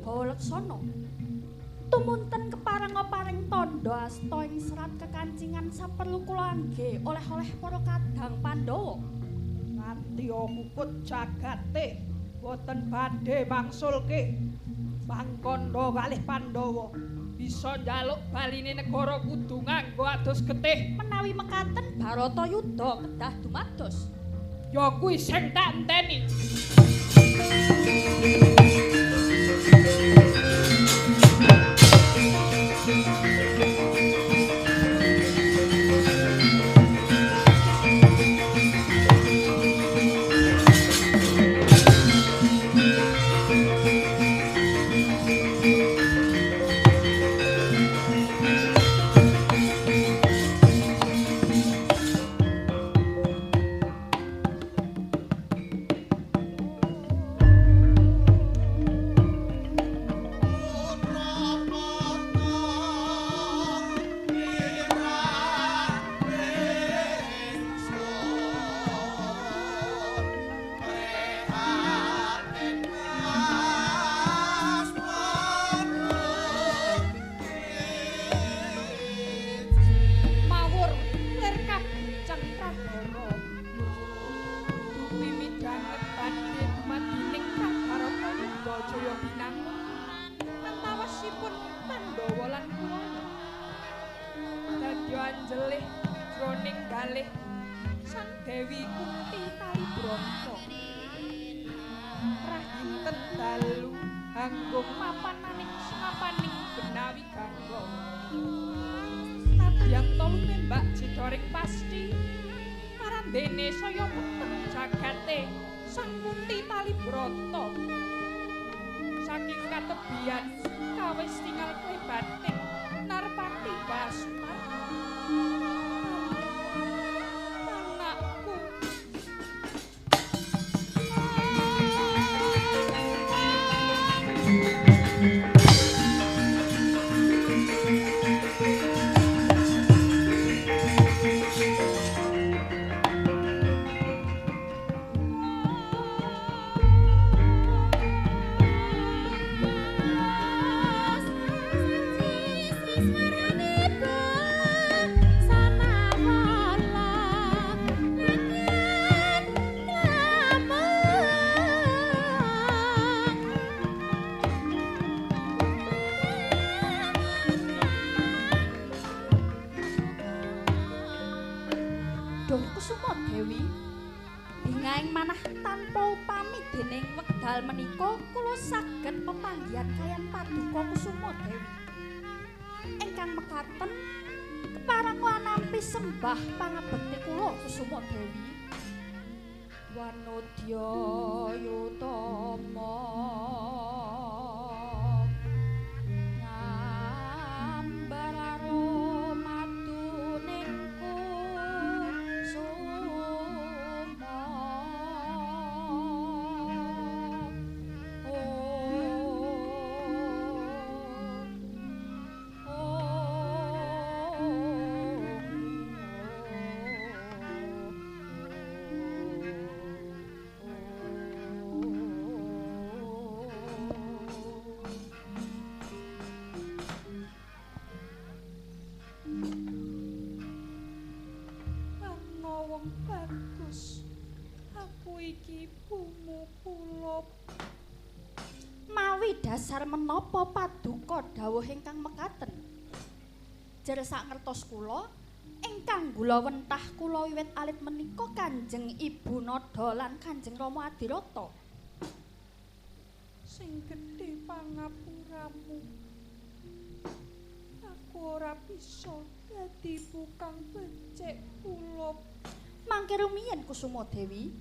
Wibawa Leksana. Tumunten keparenga paring tandha asta ing serat kekancingan saperlu kula angge oleh-oleh para kadang Pandhawa. Nganti mukut jagate boten badhe mangsulke. Mangkandha kalih Pandhawa bisa njaluk baline negara kudu nganggo adus getih. Menawi mekaten Baratayuda kedah dumados. Ya kuwi sing tak enteni. Menika kula saged pepanggihan kaliyan Paduka Kusuma Dewi. Ingkang mekaten kepareng anampi sembah pangabekti kula Kusuma Dewi. Wanodya yutama Mawi dasar menapa paduka dawuh ingkang mekaten. Jer sak ngertos kula ingkang gula wentah kula wiwit alit menika Kanjeng Ibu Nada lan Kanjeng Rama Adirata. Sing gedhe pangapuramu. Aku ora bisa dadi bukang becik kulup. Mangke rumiyin Kusuma Dewi,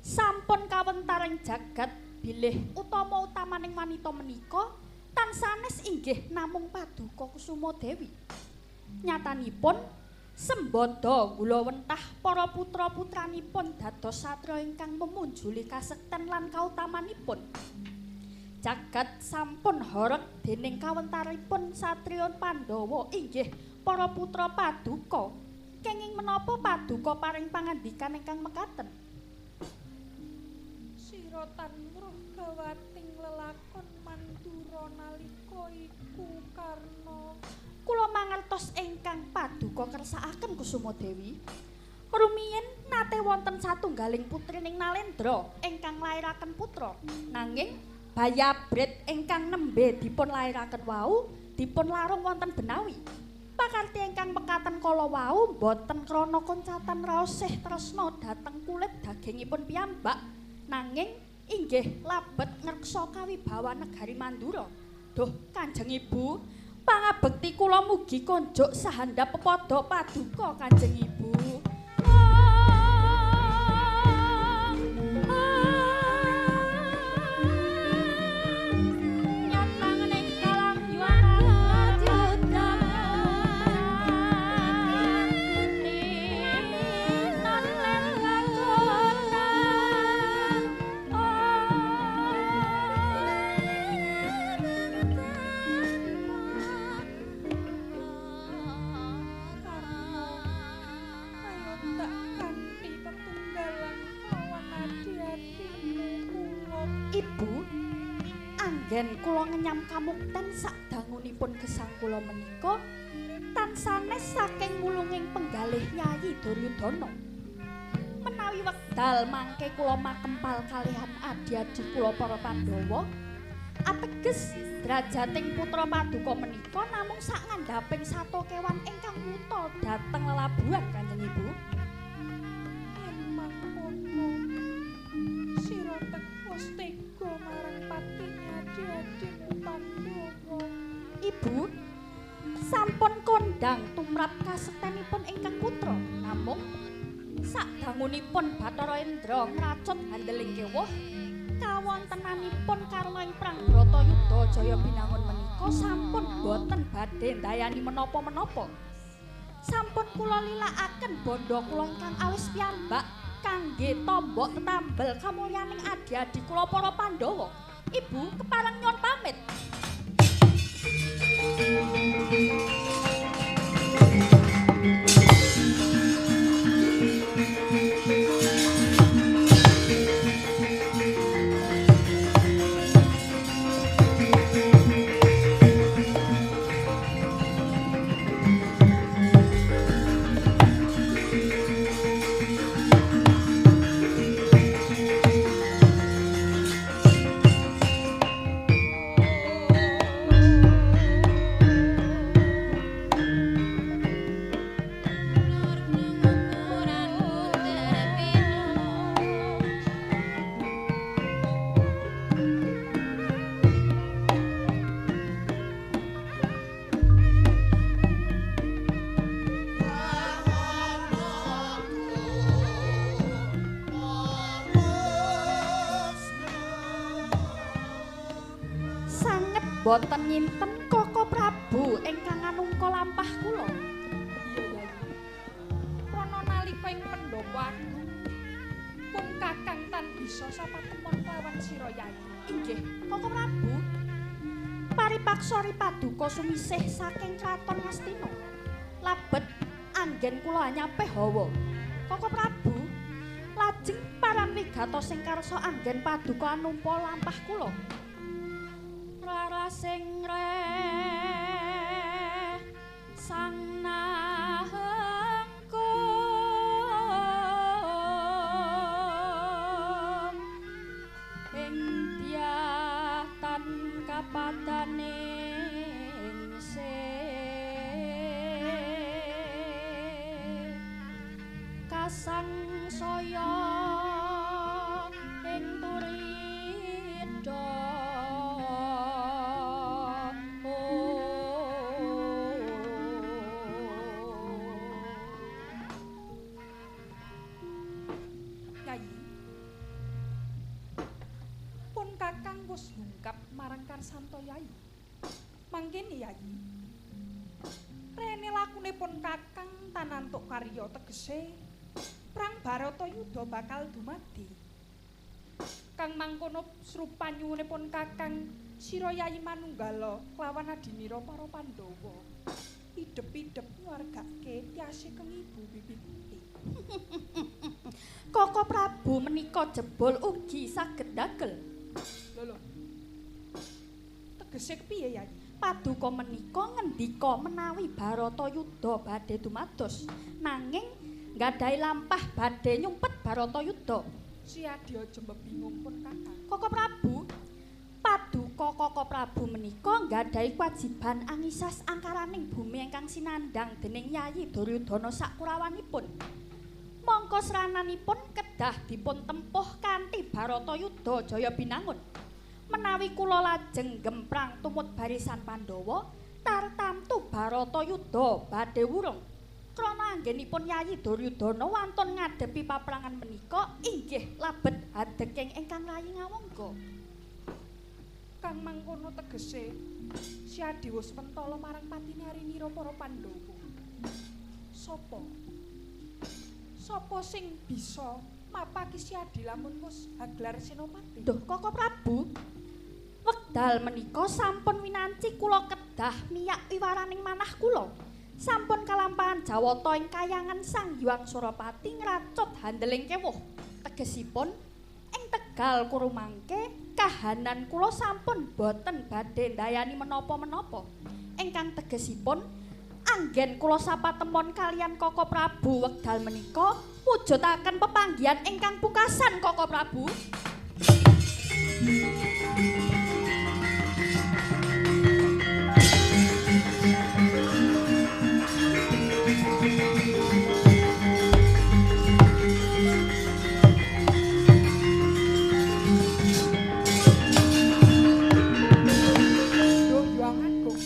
sampun kawentaring jagat bilih utama-utamaning wanita menika tansanes inggih namung Paduka Kusuma Dewi. Nyatanipun sembada gula wentah para putra-putranipun dados satriya ingkang memunjuli kasekten lan kautamanipun. Jagat sampun horeg dening kawentaripun satriya Pandhawa inggih para putra Paduka. Kenging menapa Paduka paring pangandikan ingkang mekaten? Sira tanmruh gawating lelakon mandura. Apa iku Karna? Kula mangertos ingkang paduka kersakaken Kusuma Dewi. Rumiyin nate wonten satunggaling putrining Nalendra ingkang nglairaken putra. Nanging bayabrit ingkang nembe dipun lairaken wau dipun larung wonten Benawi. Pakarti ingkang mekaten kala wau boten krana koncatan raosih tresna dhateng kulit dagingipun piyambak, nanging inggih labet ngreksa kawibawan negari Mandura. Duh, Kanjeng Ibu, pangabekti kula mugi konjuk sahandap pepada paduka Kanjeng Ibu. Ibu, anggen kula ngenyam kamukten sadangunipun gesang kula menika tansanes saking wulunging penggalih Yayi Duryudana. Menawi wekdal mangke kula makempal kalihan adi-adi kula para Pandhawa, ateges drajating putra paduka menika namung sak ngandhaping sato kewan ingkang wuta dhateng lelabuhan Kanjeng Ibu. Yen mangkono sira tekos tega marang patine adi-adimu Pandhawa. Ibu, sampun kondhang tumrap kasektenipun ingkang putra, namung sadangunipun Bathara Indra ngracut handeling kewuh, kawontenanipun karna ing perang Bratayuda Jaya Binangun menika sampun boten badhe ndayani menapa-menapa. Sampun kula lilakaken bandha kula ingkang awis piyambak kangge tombok tetambel kamulyaning adi-adi kula para Pandhawa. Ibu kepareng nyuwun pamit. Boten nyinten Koko Prabu ingkang anungka lampah kula. Iya, Yayi. Prana nalika ing pendhapa agung, pun Kakang tan bisa sapatemon kelawan sira Yayi. Inggih, Koko Prabu. Paripaksa ripaduka sumisih saking kraton Ngastina. Labet anggen kula anyapih hawa. Koko Prabu, lajeng paran wigatos sing karsa anggen paduka anumpa lampah kula. Sing reh sang nahengkung ing dyah tan kapadaning sih kasang saya ing turida. Kakang wis hungkap marang Karsanto Yayi. Mangkene Yayi. Rene lakune pun Kakang tanantuk karya tegese perang Baratayuda bakal dumadi. Kang mangkono srupanyuwune pun Kakang sira Yayi manunggala kelawan adinira para Pandhawa. Idep-idep nyuwargake tiase keng ibu bibiti. Koko Prabu menika jebul ugi saged dagel. Lho lho. Tegese kepiye Yayi? Paduka menika ngendika menawi Baratayuda badhe dumados, nanging nggadahi lampah badhe nyumpet Baratayuda. Si Adi aja bingung pun Kakang. Koko Prabu, paduka Koko Prabu menika nggadahi kewajiban angisas angkaraning bumi ingkang sinandhang dening Yayi Duryudana sakurawanipun. Mongko srananipun kedah dipun tempuh kanthi Baratayuda jaya binangun. Menawi kula lajeng gemprang tumut barisan Pandhawa, tartamtu Baratayuda badhe wurung. Krana anggenipun Yayi Duryudana wantun ngadepi paprangan menika inggih labet hadeking ingkang rayi ngawangga. Kang mangkono tegese si Adi wis pentala marang patine arinira para Pandhawa. Sapa? Sapa sing bisa mapaki si Adi lamun wis haglar senopati? Duh, Koko Prabu, wekdal menika sampun winanci kula kedah miyak wiwaraning manah kula. Sampun kalampahan jawata ing kayangan Sang Hyang Surapati ngracut handeling kewuh. Tegesipun ing Tegal Kurumangke kahanan kula sampun boten badhe ndayani menapa-menapa. Ingkang tegesipun anggen kula sapatemon kaliyan Koko Prabu wekdal menika wujudaken pepanggihan ingkang pungkasan Koko Prabu. Duh Hyang Agung,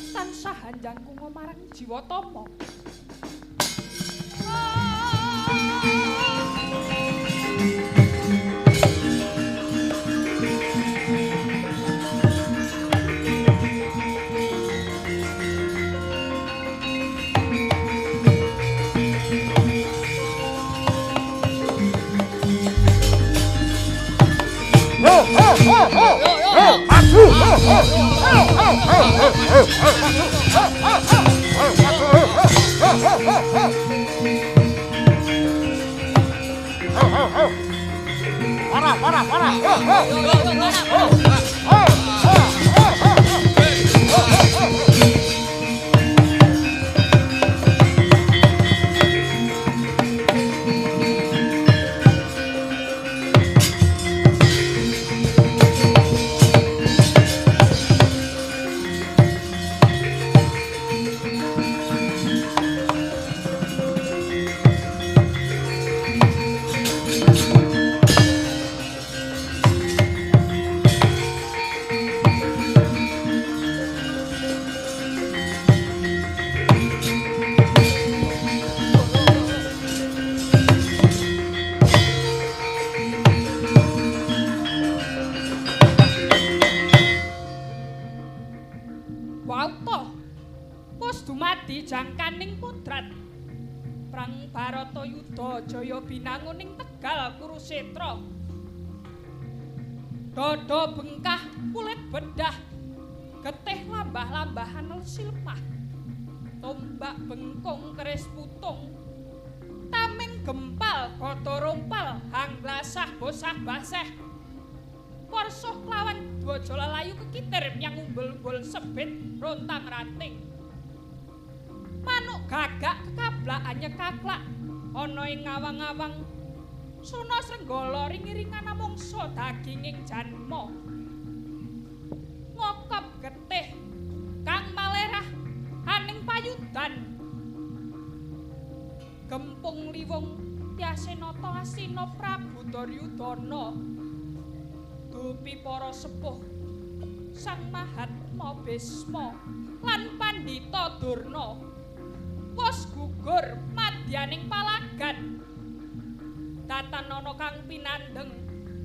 tansah hanjangkunga marang Jiwatama. Jangkaning kodrat Prang Baratayuda jaya binangun ing Tegal Kurusetra. Dada bengkah kulit bedah, getih lambah-lambahan silpah, tombak bengkung keris putung, tameng gempal gada rompal hanglasah bosah baseh, warsuh kelawan dwaja lalayu kekitir yang umbul-umbul sebit rontang ranting. Manuk gagak kekablak anyekaklak ana ing ngawang-awang suna srenggala ring-ringan amungsa daginging janma. Ngokop getih kang malerah aning payudan. Gempung liwung Tyasenata Asina Prabu Duryudana dupi para sepuh Sang Mahatma Bisma lan Pandhita Durna wis gugur madyaning palagan. Datanana kang pinandheng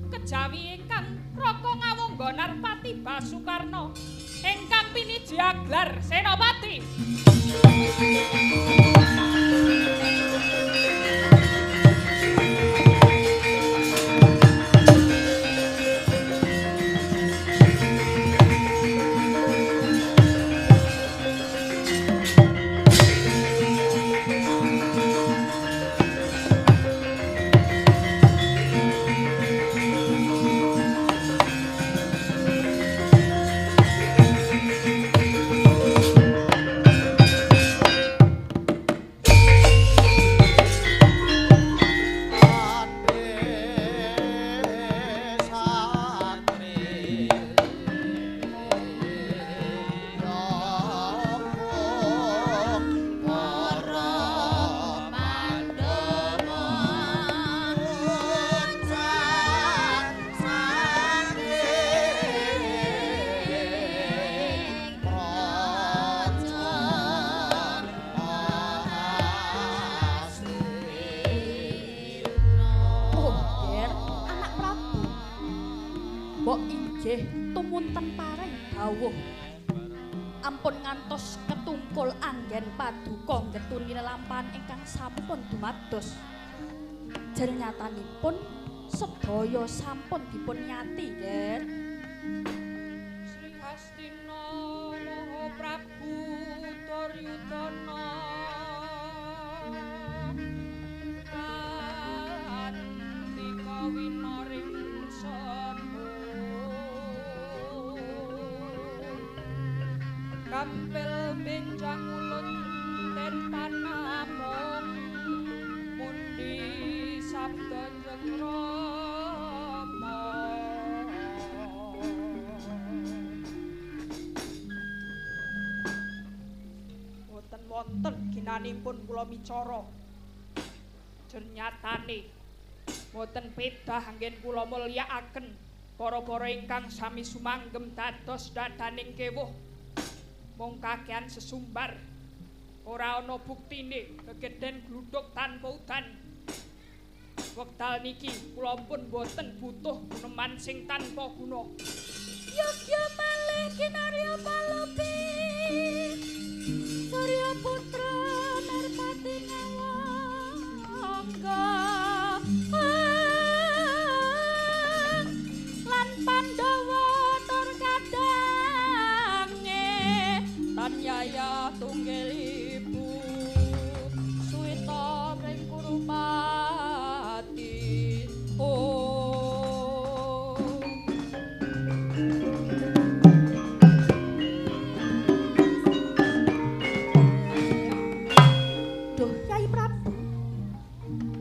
kejawi ingkang Raka Ngawangga Narpati Basukarna ingkang piniji aglar senopati. dawuh. Ampun ngantos ketungkul anggen paduka nggetuni lelampahan ingkang sampun dumados. Jer nyatanipun sedaya sampun dipun nyati, Ger. Sri Hastina Maha Prabu Duryudana Antika winaring sada kampil benjang ulun den panamung mundi sabda jeng Rama. Boten wonten ginanipun kula micara. Jernyatane boten pedah anggen kula mulyakaken para-para ingkang sami sumanggem dados dadaning kewuh. Mung kakean sesumbar ora ana buktine gegeden gluduk tanpa udan. Wekdal niki kula pun boten butuh guneman sing tanpa guna. Yogya malih kinarya palopi Surya putra Narpati ngawangga lan Pandhawa tur kadange tan yaya tunggil ibu suwita mring Kurupati. Oh, duh Yai Prabu,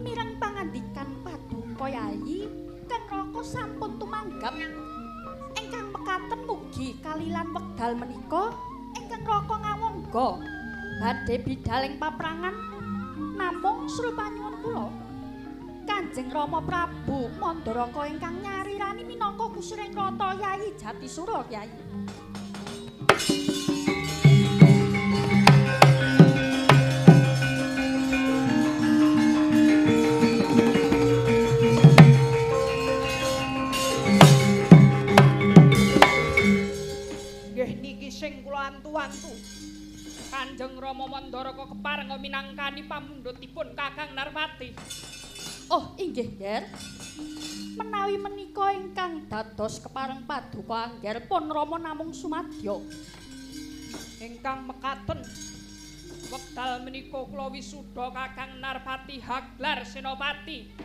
mireng pangandikan paduka Yai Kang Raka sampun tumanggap ingkang mekaten mugi kalilan wekdal menika ingkang Raka ngawangga badhe bidal ing paprangan. Namung srupanyuwun kula Kanjeng Rama Prabu Mandaraka ingkang nyarirani minangka kusiring rata Yai Jatisura. Kyai nggih niki sing kula antu-antu. Kanjeng Rama Mandaraka kepareng minangkani pamundhutipun Kakang Narpati. Oh inggih, Ger. Menawi menika ingkang dados kepareng paduka angger pun Rama namung sumadya. Ingkang mekaten wekdal menika kula wisuda Kakang Narpati haglar senopati.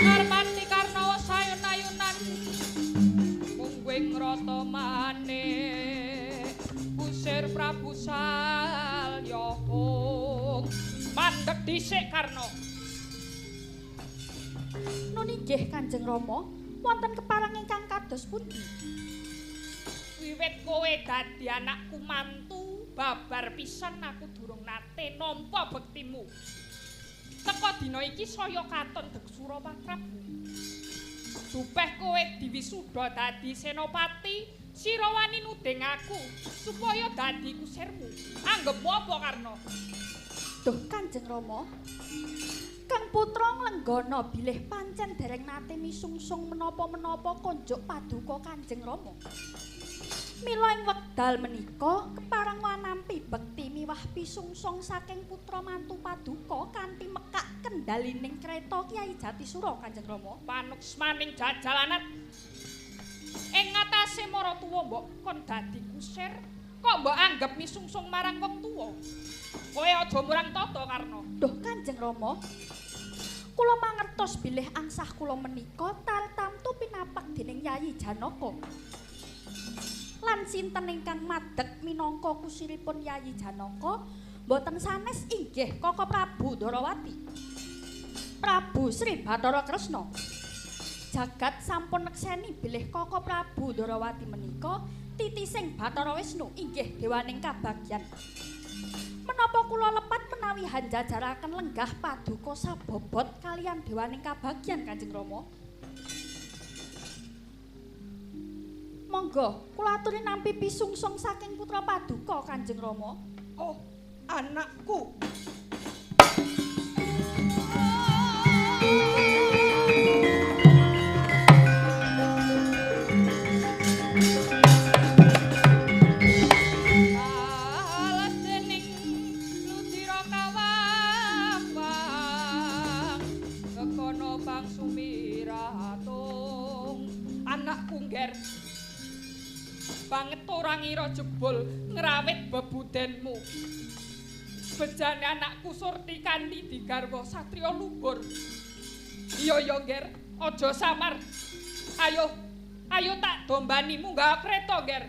Narpati Karnawa sayun-ayunan mungguing rata manik kusir Prabu Salya. Mandeg dhisik Karna. Nun inggih Kanjeng Rama, wonten kepareng ingkang kados pundi? Wiwit kowe dadi anakku mantu, babar pisan aku durung nate nampa bektimu. Teka dina iki saya katon Deksura Prabu. Dupeh kowe diwisuda dadi senopati, sira wani nuding aku supaya dadi kusirmu. Anggepmu apa Karna? Duh Kanjeng Rama, Kang putra nglenggana bilih pancen dereng nate misungsung menapa-menapa konjuk paduka Kanjeng Rama. Mila ing wekdal menika kepareng wanampi bekti miwah pisungsung saking putra mantu paduka kanthi mekak kendalining kreta Kyai Jatisura Kanjeng Rama. Panuksmaning jajalanat ing ngatasé maratuwa mbok kon dadi kusir, kok mbok anggep misungsung marang wong tuwa? Kowe aja murang tata Karna. Duh Kanjeng Rama, Kula mangertos bilih angsah kula menika tartamtu pinapak dening Yayi Janaka. Lan sinten ingkang madeg minangka kusiripun Yayi Janaka mboten sanes inggih Kaka Prabu Ndorowati. Prabu Sri Bathara Kresna. Jagat sampun nekseni bilih Kaka Prabu Ndorowati menika titising Bathara Wisnu inggih dewaning kabagyan. Menapa kula lepat menawi hanjajaraken lenggah paduka sabobot kaliyan dewaning kabagyan Kanjeng Rama? Monggo kula aturi nampi pisungsung saking putra paduka Kanjeng Rama. Oh, anakku. Banget ora ngira jebul ngrawit bebudenmu. Bejane anakku Surti kanthi digarwa satriya lumbur. Iya ya, Ngger, aja samar. Ayo, ayo tak dombani munggah kreta, Ngger.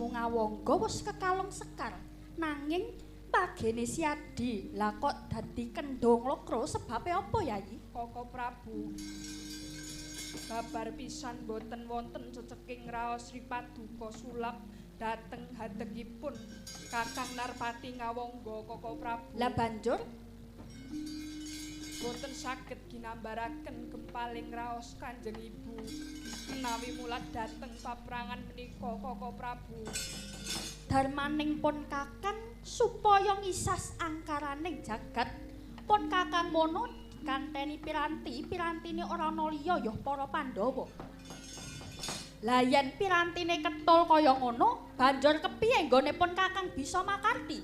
Ngawangga wis kekalung sekar nanging pagene Siadi lah kok dadi kendho nglokro sebabe apa Yayi? Kaka Prabu babar pisan boten wonten ceceking raos Sri Paduka sulap dhateng hadegipun Kakang Narpati Ngawangga Kaka Prabu. Lah banjur boten saged ginambaraken gempaling raos Kanjeng Ibu menawi mulat dhateng paprangan menika Kaka Prabu. Darmaning pun Kakang supaya ngisas angkaraning jagat pun Kakang mono kanteni piranti, pirantine ora ana liya ya para Pandhawa. Lah yen pirantine ketol kaya ngono, banjur kepiye nggone pun Kakang bisa makarti?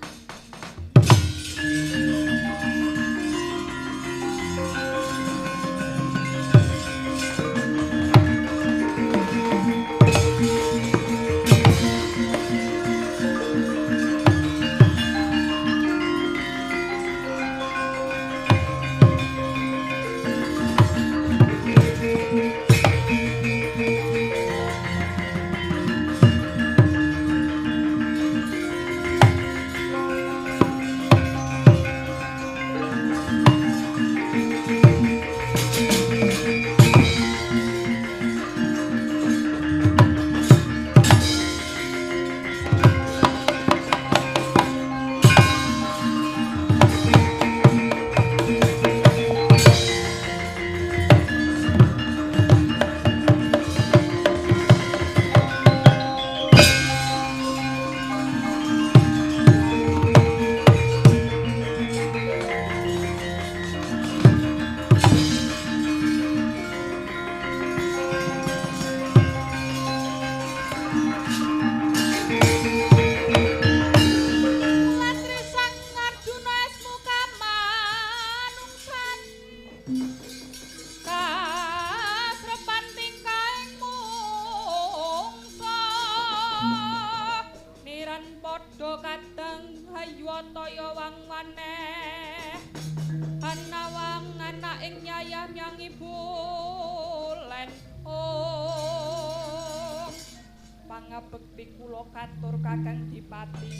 Nyangi bulan oh pangabekti kula katur Kakang Dipati.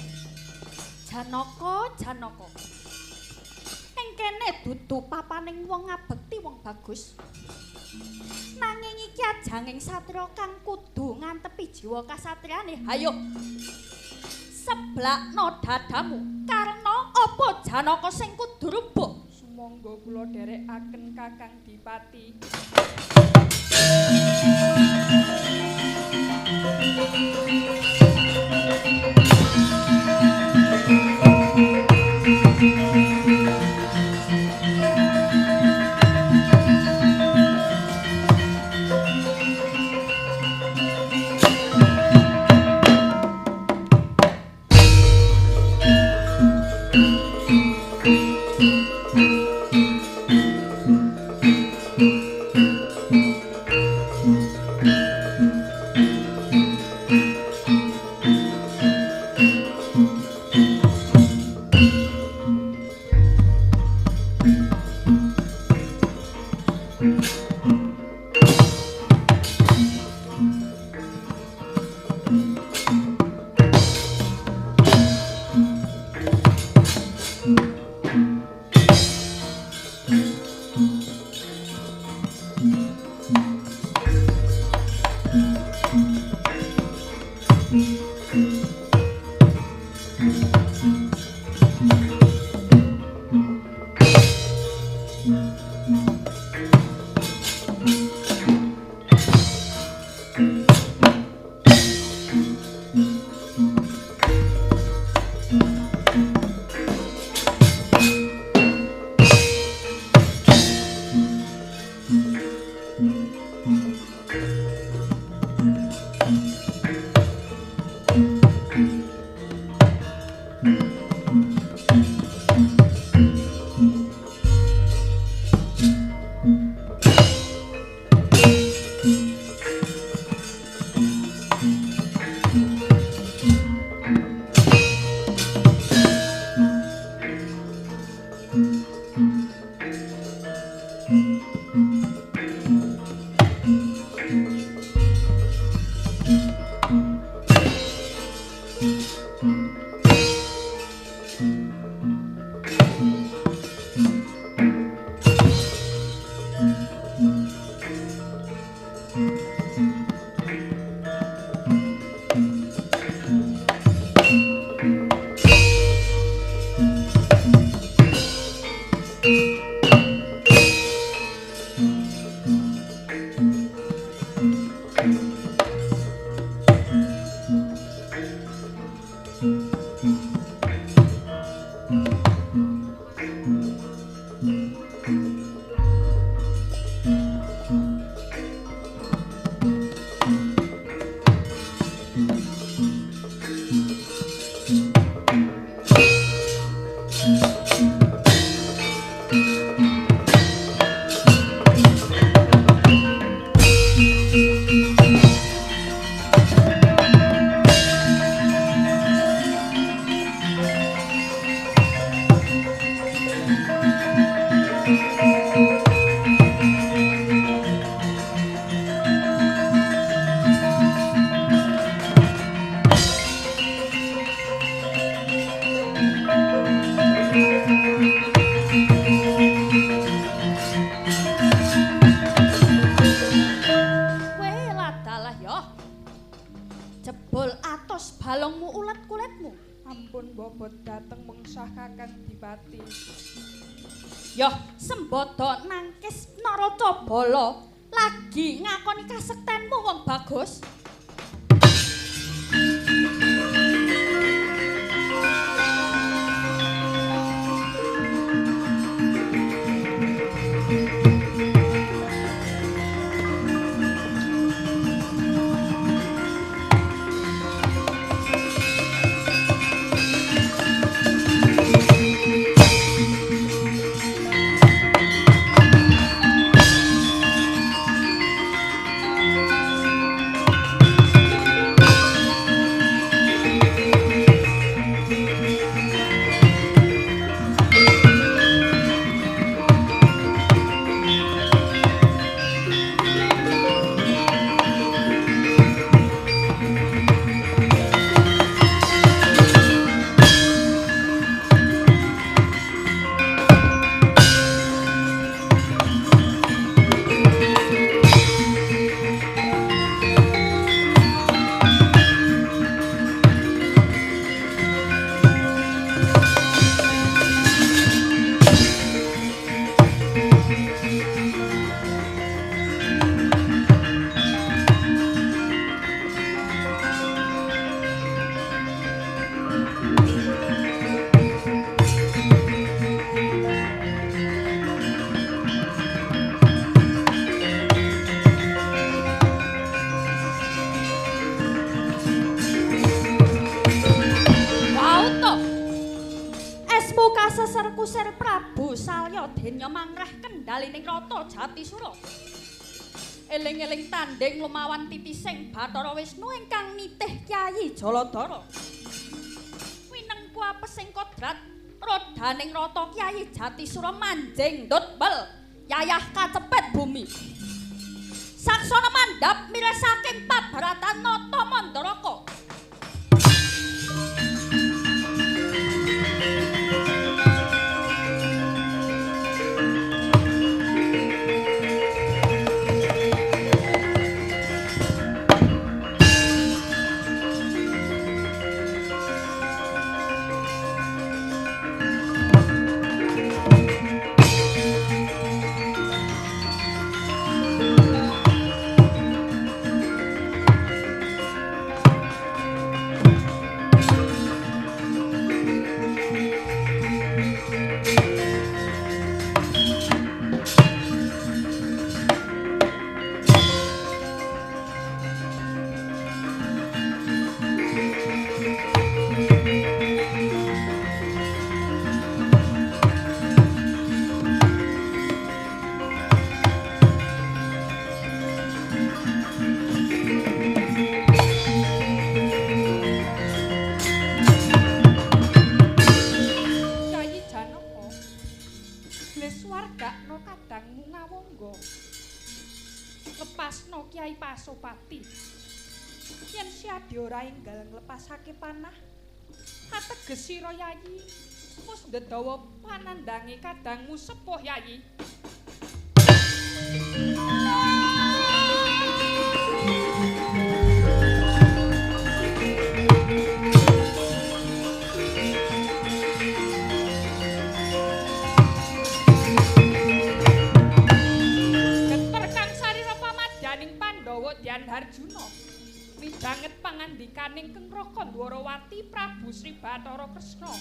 Janaka, Janaka. Ing kene dudu papaning wong ngabekti wong bagus. Nanging iki ajanging satriya kang kudu ngantepi jiwa kasatriyane. Hayo. Seblakno dadamu karena apa Janaka sing kudu rubuh? Sumangga kula dherekaken Kakang Dipati. Dipati. Yoh, sembodo nangkis Naracabala lagi ngakoni kasektenmu wong bagus. Ngusir Prabu Salya denya mangreh kendhalining Rata Jatisura. Eling-eling tanding lumawan titising Bathara Wisnu ingkang nitih Kyai Jaladara. Winengku apesing kodrat rodaning rata Kyai Jatisura manjing ndutbel yayah kacepet bumi. Saksana mandhap mireh saking pabaratan Nata Mandaraka. Kyai Pasopati. Yen Syadi ora enggal nglepasake panah, kateges sira Yayi mus ndedawa panandange kadangmu sepuh Yayi. Arjuna midhanget pangandikaning Keng Raka Ndwarawati Prabu Sri Bathara Kresna.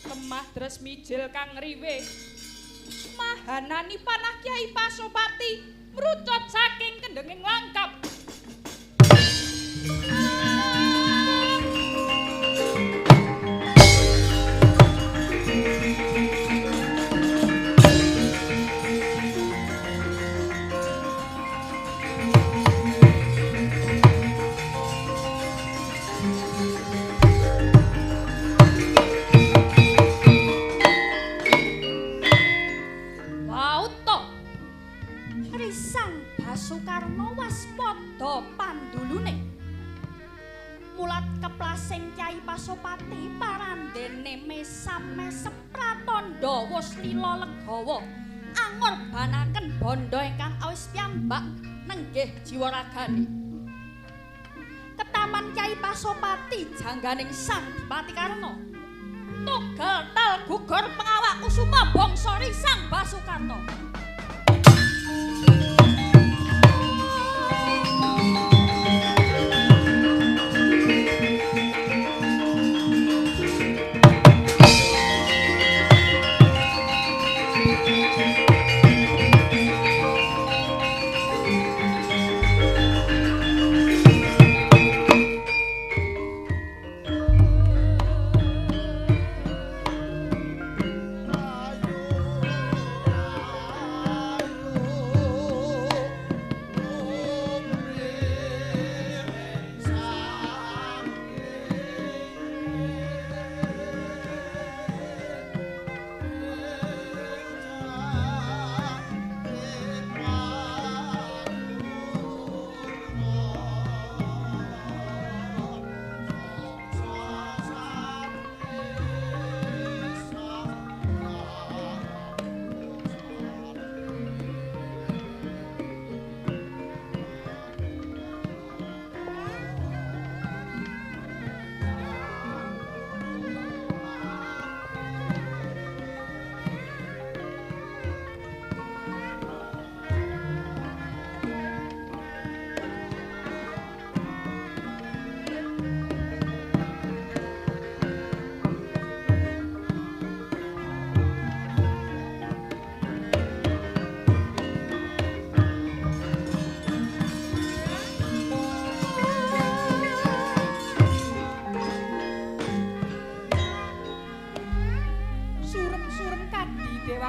Lemah dres mijil kang ngriwe mahanani panah Kyai Pasopati mrucut saking kendhenging langkap. Sukarno waspada pandulune. Mulat keplasing Kyai Pasopati parandene mesam-mesem pratandha wus lila legawa angorbanaken bandha ingkang awis piyambak nenggih jiwa ragane. Ketaman Kyai Pasopati jangganing Sang Dipati Karna. Tugel tal gugur pengawak kusuma bangsa Risang Basukarta. Ah.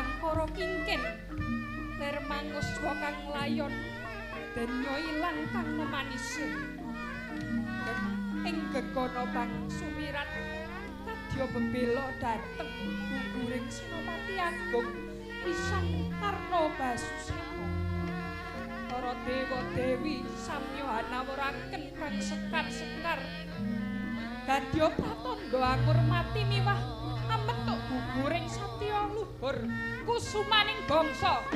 Wangkara kingkin lir manguswa kang layon denya ilang kang memanise. Ing gegono bang sumirat kadya bebela dhateng guguring Senopati Agung Risang Karna Basusena. Para dewa dewi samya hanawuraken kang sekar-sekar dadya pratandha angurmati miwah ametuk guguring satya luhur kusumaning bangsa.